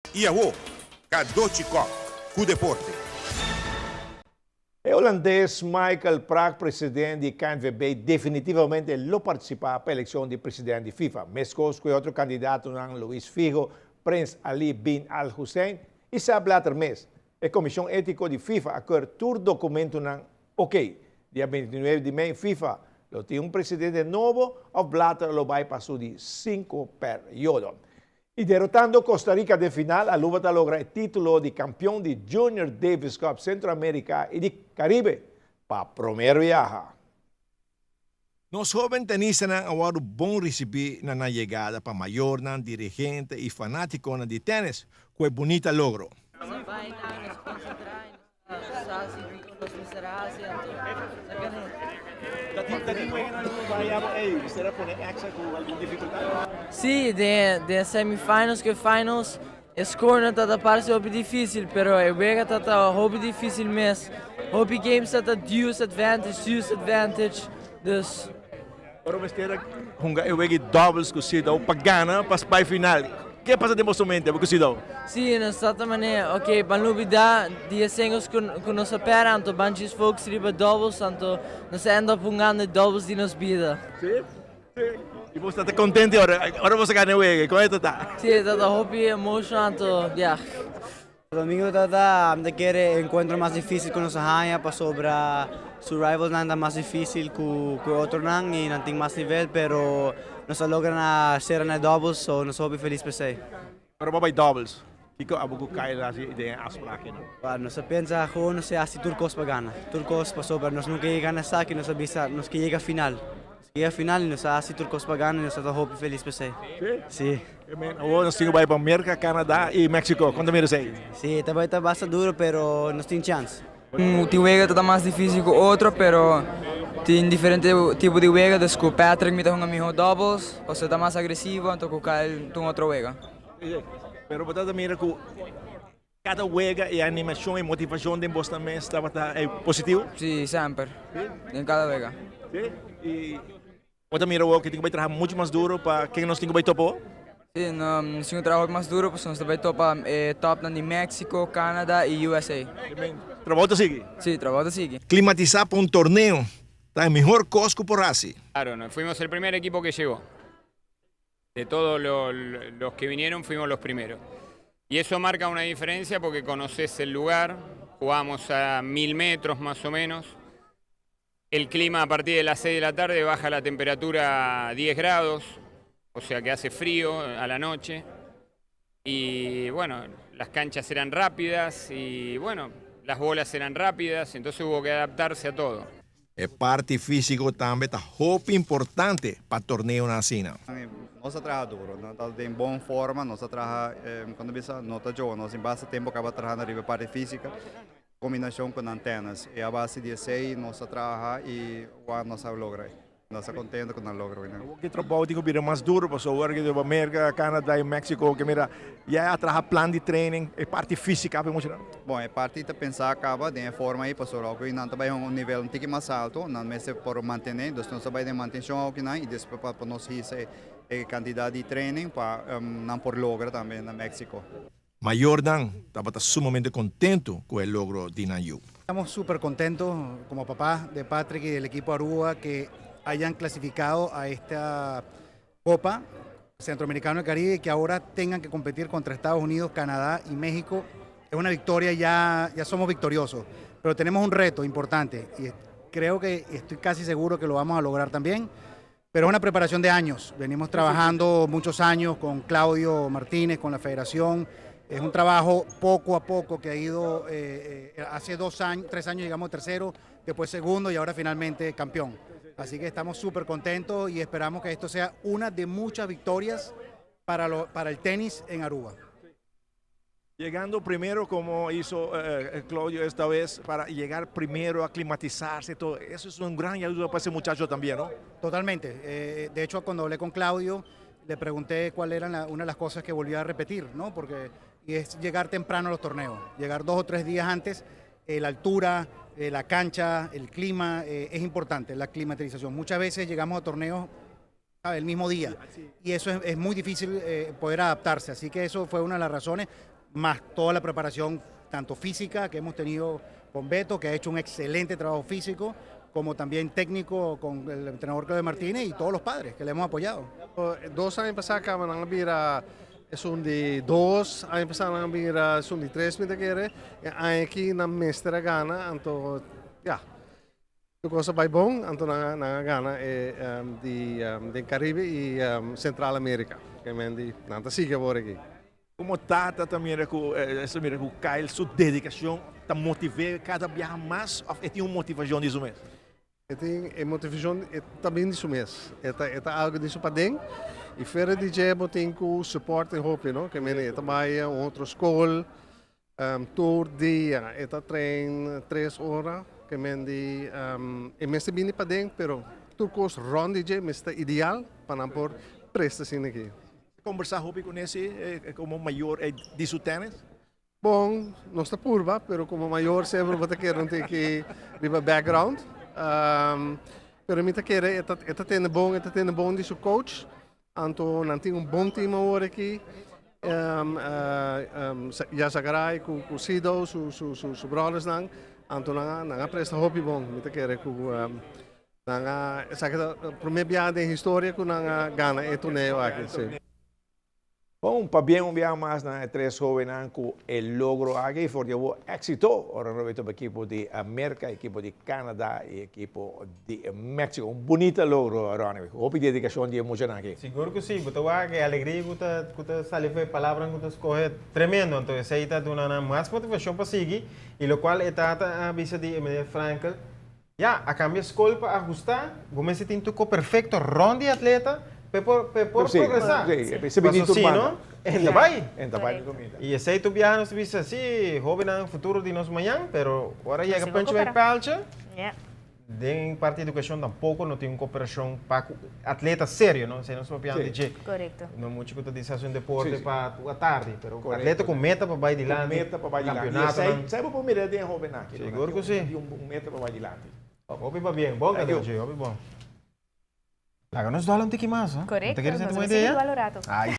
I awo, Cadochi Kock ku deporte. E holandes Michael Praag, president di KNVB, definitivamente lo participa pa eleccion di president di FIFA, mescos cu e otro candidatonan Luis Figo, Prins Ali bin Al Hussein y Sepp Blatter mes. E comision etico di FIFA a keur tur documentonan ok. Dia 29 di mei FIFA lo tin un presidente nobo of Blatter lo bay pa su di cinco periodo. Y derotando Costa Rica den final, Aruba ta logra e titulo di campeon di Junior Davis Cup Centro America y di Caribe pa promer biaha. Nos hoben tenistanan a wordo bon ricibi na nan yegada pa mayornan, dirigente y fanaticonan di tenis cu e bunita logro. Sí, den semifinals ku e finals e score no tabata parse hopi difísil, pero e wega tabata hopi difísil mes. Hopi games tabata deuce advantage, deuce advantage, dus. Ora mester a hunga e wega di doubles ku Sidau pa gana pa bai final. Ke pasa den boso mente ku Sidau? Sí, nos ta ta manera, ok, ban lubida di e singles ku nos a pèrdè, anto ban djis focus riba doubles, anto nos a end up hungando e doubles di nos bida. Sí, sí. I boso ta ta kontento ora, ora boso a gana e wega, kon e ta ta? Sí, e ta ta hopi emotion, anto, ya. Domingo ta ta mi ta kere e encuentro mas dificil cu nos a haya pasobra su rivalsnan ta mas dificil cu e otronan y nan tin mas nivel pero nos a logra na cera na e doubles so nos hopi feliz p'esey. Ora bo bay doubles, kico abo cu Kyle a haci den e afspraak eynan? Bueno, nos a pensa gewoon nos a haci tur cos pa gana, tur cos pasobra nos nunca yega na esaki nos a bisa nos ke yega final. I al final nos a hasi tur kos pa gana i nos ta hopi felis p'esei. Sí? Sí. Amen. Awor nos tin ku bai pa Merka, Canada i Mexico. Kon ta mira esei? Sí, ta bai ta basta duro, pero nos tin chans. Tin wega ta ta mas dificil cu otro, pero tin diferente tipo di wega, dus cu Patrick mi ta hunga miho doubles, pasobra ta mas agresivo, anto cu Kyle ta un otro wega. Pero bo ta ta mira cu Kada wega e animashon e motivashon den bosnan mes tabata positivo? Sí, semper. Den kada wega. Sí? I bo ta mira awor ku tin ku bai traha muchu mas duro pa ken nos tin ku bai topa awor? Sí, nos tin ku traha hopi mas duro pasobra nos ta bai topa e topnan di Mexico, Canada i USA. Trabou ta sigui? Sí, trabou ta sigui. Klimatisá pa un torneo ta e mihor kos ku por hasi. Claro, fuimos el primer equipo que llegó. De todos los que vinieron fuimos los primeros. Y eso marca una diferencia porque conoces el lugar, jugamos a 1000 metros más o menos. El clima a partir de las 6 de la tarde baja la temperatura a 10 grados, o sea que hace frío a la noche. Y bueno, las canchas eran rápidas y bueno, las bolas eran rápidas, entonces hubo que adaptarse a todo. E parti físiko tambe ta hopi importante pa torneonan asina. Nos a traha duro, nos ta den bon forma, nos a traha, cuando bisa, no ta joven, nos tin basta tempo caba trahando riba parte física, combinacion cu nan tennis. Y a base di esey nos a traha y wak nos a logra. Nos ta contento cu nan logro. Ki trabou tin cu bira mas duro pasobra awor cu Merca, Canada y Mexico cu mira ya a traha plan di training, e parti física ape mucho nan? Bon, e parti ta pensa caba den e forma ey pasobra awor nan ta bay un nivel un tiki mas alto, nan mester por mantene, dus nos ta bay den mantencion awor nan y despues pa nos hisa e cantidad di training pa nan por logra tambe na Mexico. Mayornan tabata sumamente contento cu e logro di nan yiu. Estamos súper contentos como papá de Patrick y del equipo Aruba que hayan clasificado a esta Copa Centroamericano del Caribe y que ahora tengan que competir contra Estados Unidos, Canadá y México. Es una victoria, ya, ya somos victoriosos, pero tenemos un reto importante y creo que estoy casi seguro que lo vamos a lograr también. Pero es una preparación de años. Venimos trabajando muchos años con Claudio Martínez, con la federación. Es un trabajo poco a poco que ha ido, hace 2 años, 3 años llegamos tercero, después segundo y ahora finalmente campeón. Así que estamos súper contentos y esperamos que esto sea una de muchas victorias para el tenis en Aruba. Llegando primero como hizo Claudio esta vez, para llegar primero, aclimatizarse, todo. Eso es un gran ayuda para ese muchacho también, ¿no? Totalmente. De hecho, cuando hablé con Claudio, le pregunté cuál era una de las cosas que volvió a repetir, ¿no? Porque y es llegar temprano a los torneos, llegar 2 o 3 días antes, la altura, la cancha, el clima, es importante, la climatización. Muchas veces llegamos a torneos, ¿sabes? El mismo día. Y eso es muy difícil poder adaptarse. Así que eso fue una de las razones, más toda la preparación, tanto física que hemos tenido con Beto, que ha hecho un excelente trabajo físico, como también técnico con el entrenador Claudio Martínez y todos los padres que le hemos apoyado. 2 aña pasa nan a bira esun di 2, aña pasa nan a bira esun di 3, mi ta kere. E aki nan mester a gana, anto, ja, tur cos a bay bon, anto nan a gana di Caribe y Central America. Kemen di, nan ta sigui awor aki. Como tata tambe cu mira cu Kyle su dedicacion ta motiva cada biaha mas of tin un motivacion di su mes? Tin e motivacion tambe di su mes. E ta algo di su paden. Y fuera di dje tin cu support e hopi, no? Kemen e ta bay un otro scol, tur dia, e ta train 3 ora, kemen di e mester bini paden, pero tur cos rond di dje mester ideal pa nan por presta asina aki. Combersa hopi cu ne como mayor di su tennis? Bon, nos ta purba, pero como mayor semper bo ta kier un tiki riba background. Pero mi ta kere, e ta tende bon, e ta tende bon di su coach. Anto nan tin un bon team awor aki. Ya Zagaray cu Sido, su brothers nan. Anto nan a presta hopi bon, mi ta kere cu nan a, esaki ta prome biaha den historia cu nan a gana e torneo aki, si. Bon, pabien un biaha mas na tres hobennan cu e logro aki for di exito. Ora nos ekipo di Amerika, ekipo di Canada y ekipo di Mexico. Un bunita logro, Ronnie. Hopi dedicacion di muchanan aki. Sigur cu si, bo ta e alegria cu ta sali for di palabra cu ta score tremendo. Anto, esey ta duna mas motivacion pa sigui y loke tata a bisa di meneer Frankel. Ja, a cambia scol pa ahusta, cuminsa tin tur perfecto rond di atleta, pa por progresa. Si, si, si, no? Ainda bay. Ainda bay cuminda. Y esey tur biaha nos bisa, si, hobennan futuro di nos mañan, pero ora yega punch bay paaltje. Den parti di educacion tampoco no tin un cooperacion pa atleta serio, no? Esey nos papiando di No mucho cu ta haci un deporte pa atardi, pero atleta cu meta pa bay dilanti. Meta pa bay dilanti. Campeonato. Sabi pa mira den hoben aki. Sigur cu si. Un meta pa bay dilanti. Hopi pabien. Bon, Cadonchi, hopi bon. Laga nos dal un tiki mas, ha? Correcto. Bo ta kier Nos un ta idea? sigui rato. Ai.